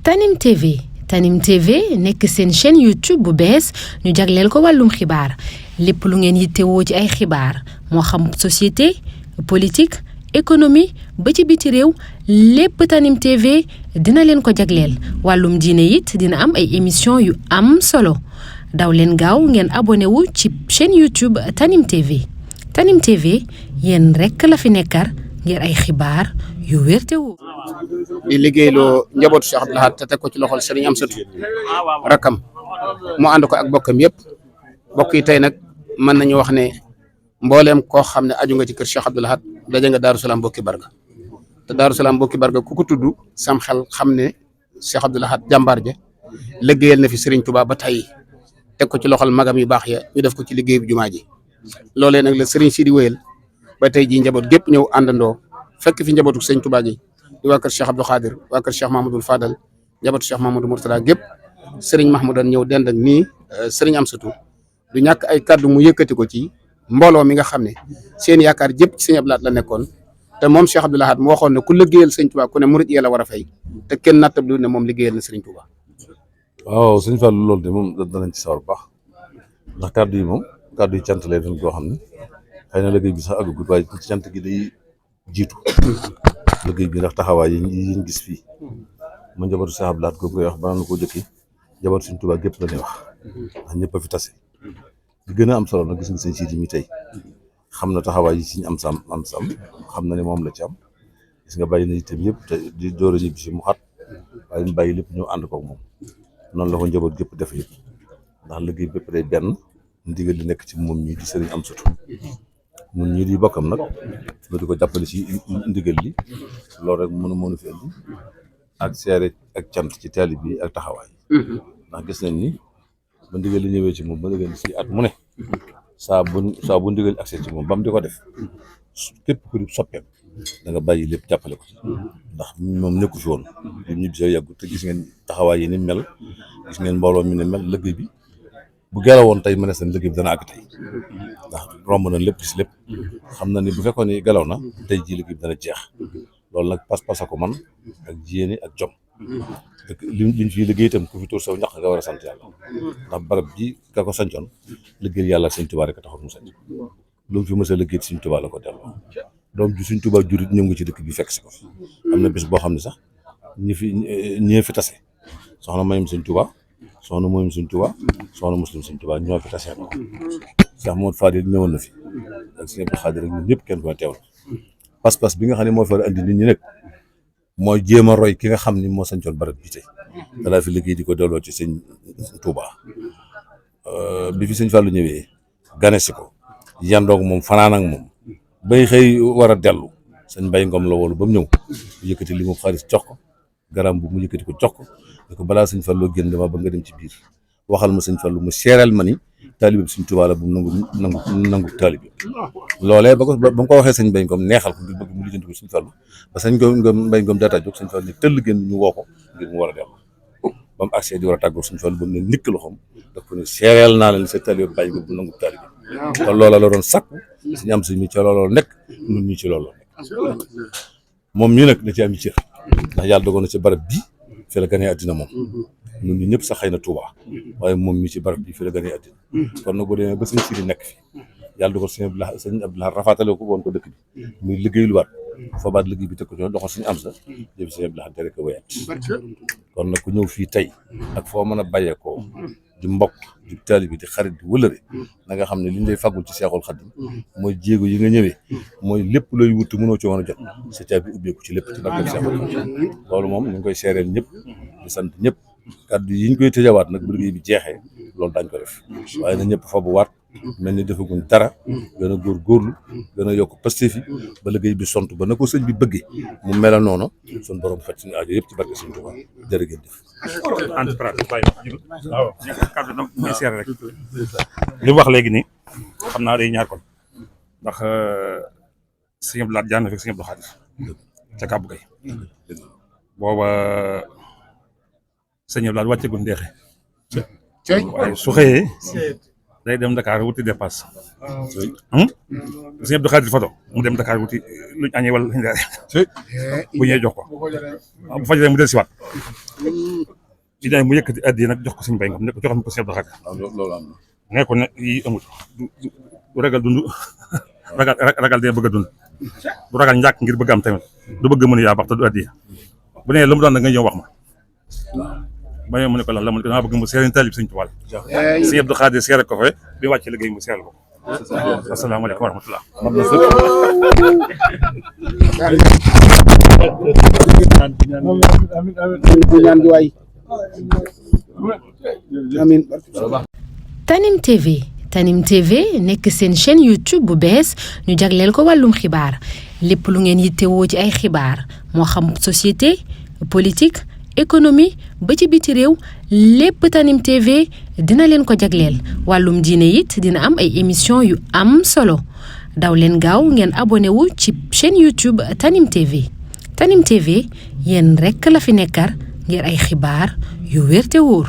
Tanim TV Tanim TV nekk seen chaîne YouTube bu bees ñu jagleel ko wàllum xibaar lépp lu ngeen yittewoo ci ay xibaar moo xam société politique économie ba ci biti réew lépp Tanim TV dina leen ko jagleel wàllum diine it dina am ay émission yu am solo daw leen gaaw ngeen abonné wu ci chaîne YouTube Tanim TV Tanim TV yéen rekk la fi nekkar ngir ay xibaar yu wér te wóor di liggéeyloo njabootu Cheikh Abdou Lahad te teg ko ci loxol Serigne Amsatou rakam mu ànd ko ak bokkam yëpp bokk yi tey nag mën nañu wax ne mbooleem koo xam ne aju nga ci kër Cheikh Abdou Lahad daje nga Daaru Salaam Bokki Barga te Daaru Salaam Bokki Barga ku ko tudd sam xel xam ne Cheikh Abdou Lahad jàmbaar ja liggéeyal na fi Serigne Touba ba tey teg ko ci loxol magam yu baax ya ñu def ko ci liggéey bu jumaa ji loolee nag la Serigne si di wéyal ba tey jii njaboot gépp ñëw àndandoo fekk fi njabootu Serigne Touba gi di waa kër Cheikh Abdou Khadir waa kër Cheikh Mahmoudou Fadal njabootu Cheikh Mahmoudou Mourtada gépp Serigne Mahmoudan ñëw dend ak nii Serigne Amsatou du ñàkk ay kaddu mu yëkkati ko ci mbooloo mi nga xam ne seen yaakaar jëpp ci Serigne Abdou Lahad la nekkoon te moom Cheikh Abdou Lahad mu waxoon ne ku liggéeyal Serigne Touba ku ne murid yi la war a fay te kenn nattablu ne moom liggéeyal na Serigne Touba. waaw Serigne Fallou loolu de moom danañ ci sawar bu baax ndax kaddu yi moom kaddu yi cant lay doon koo xam ne xëy na liggéey bi sax àggagut waaye ci cant gi day jiitu liggéey bi ndax taxawaay yi ñu gis fii ma njabootu Cheikh Abdou Lahad ko koy wax ba na koo jëkki njabootu Serigne Touba gépp la ñuy wax ndax ñëpp a fi tase di gën a am solo nag gis nga seen siit yi mi tey xam na taxawaay yi ci am sam xam na ne moom la ci am gis nga bàyyi na itam yëpp te di door a ñibbi si mu xat waaye mu bàyyi lépp ñëw ànd ko moom noonu la ko njaboot gépp def yëpp ndax liggéey bépp day benn ndigal li nekk ci moom ñii di Serigne Amsatou ñun ñii di bokkam nag ñu di ko jàppale ci ndigal li loolu rek mënu fi indi ak seere ak cant ci taalib bi ak taxawaay ndax gis nañ ni ba ndigal li ñëwee ci moom ba ndigal si at mu ne saa bu ndigal accès ci moom ba mu di ko def képp ku di soppeem da nga bàyyi lépp jàppale ko ndax moom nekku fi woon li ñu bisee yàggu te gis ngeen taxawaay yi ni mel gis ngeen mbooloo mi ne mel liggéey bi bu gelawoon tey mënees na liggéey bi dana àgg tey ndax romb na lépp gis lépp xam na ni bu fekkoon ni gelaw na tey jii liggéey bi dana jeex loolu nag pas-pas ko man ak jéene ak jom liñ fi liggéey itam ku fi tuur saw ñax nga war a sant yàlla ndax barab ji ka ko sancoon liggéey yàlla ak Sëñ Tuubaa rek a taxoon mu sanc lu mu fi mës a liggéey Sëñ Tuubaa la ko delloo doom ji Sëñ Tuubaa jurit ñëw nga ci dëkk bi fekk si ko fi am na bés boo xam ne sax ñi fi tase soxna mayum Sëñ Tuubaa soxna moom Sëñ Tuubaa soxna muslim Sëñ Tuubaa ñoo fi tase ko Cheikh Modou Fadil ñëwoon na fi ak Sëñ Abdou Khadir rek ñun ñëpp kenn ko teew la pas-pas bi nga xam ne moo fa andi nit ñi nag mooy jéem a roy ki nga xam ni moo sañcoon barab bi tey dalaa fi liggéey di ko delloo ci Sëñ Tuubaa bi fi Sëñ Fallou ñëwee gane si ko yandoog moom fanaan ak moom bay xëy war a dellu Sëñ Mbay Ngom la woolu ba mu ñëw yëkkati li mu xaalis jox ko garam bu mu yëkkati ko jox ko ne ko balaa Sëñ Fallou génn dama ba nga dem ci biir waxal ma Sëñ Fallou mu seereel ma ni taalibe bi Sëñ Tuubaa la bu mu nangu taalibe loolee ba mu ko waxee Sëñ Mbay Ngom neexal ko ngir bëgg mu lijjanti ko Sëñ Fallou ba Sëñ Mbay Ngom daataa jóg Sëñ Fallou ne tëll génn ñu woo ko ngir mu war a dellu ba mu accès di war a tàggoo Sëñ Fallou ba mu ne nikk loxoom daf ko ne seereel naa leen sa taalibe bàyyi ko bu nangu taalibe kon loola la doon sakku Sëñ Amsatou mi ci looloo nekk ñun ñi ci looloo nekk moom mii nag da ci am cër ndax yàlla dogoon na ci barab bi fi la ganee àddina moom ñun ñi ñëpp sax xëy na Touba waaye moom mii ci barab bi fi la ganee àddina kon nag boo demee ba Sëñ Sidi nekk fi yàlla dogal Sëñ Abdou Lahad rafaatale ko woon ko dëkk bi muy liggéey lu waat foobaat liggéey bi teg ko ci doxal Sëñ Amsatou jëm Sëñ Abdou Lahad tere ko wéyaat kon nag ku ñëw fii tey ak foo mën a bàyyeekoo di mbokk di taalibe bi di xarit di wëlëre na nga xam ne li ñu lay fàggul ci Seexul Xadiim mooy jéego yi nga ñëwee mooy lépp looy wuti mënoo ci woon a jot sa caabi ubbeeku ci lépp ci barke Seexul Xadiim loolu moom ñu ngi koy seereel ñëpp di sant ñëpp kàddu yi ñu koy tëjawaat nag bu liggéey bi jeexee loolu daañ ko def waaye na ñëpp fa bu waat mel ni defaguñ dara gën a góorgóorlu gën a yokk pastéef yi ba liggéey bi sont ba na ko sëñ bi bëggee mu mel noonu suñ borom faj suñu aajo yëpp ci barke Sëñ Tuubaa jërë ngeen jëf waaw kàddu nag muy seer rek li mu wax léegi nii xam naa day ñaar kon ndax Sëñ Abdou Lahad jaan na fekk Sëñ Abdou Khadir ca Kàbbu Gay booba Sëñ Abdou Lahad wàccegul ndeexe waaye su xëyee day dem Dakar wuti dépasse. Sëñ Abdou Khadir Fado mu dem Dakar wuti luñ añee wala luñ bu ñëwee jox ko bu fajaree mu del siwaat ci day mu yëkkati addi nag jox ko suñu bay ngam ne ko joxal ko Sëñ Abdou Khadir loolu am na. ne ko ne yi amul du ragal dund ragal dee bëgg a dund du ragal ñàkk ngir bëgg am tamit du bëgg mën yaa bax te du addi bu nee lu mu doon nag nga ñëw wax ma ba mu ne ko la mu ne ko dama bëgg mu seere talib Sëñ Tuubaa Sëñ Abdou Khadir seere ko fa bi wàcce liggéey mu seere ko asalaamaaleykum wa rahmatulah. Tanim TV Tanim TV nekk seen chaîne YouTube bu bees ñu jagleel ko wàllum xibaar lépp lu ngeen yittewoo ci ay xibaar moo xam société politique économie ba ci biti réew lépp Tanim TV dina leen ko jagleel wàllum diine it dina am ay émission yu am solo daw leen gaaw ngeen abonné wu ci chaîne YouTube Tanim TV Tanim TV yéen rekk la fi nekkar ngir ay xibaar yu wér te wóor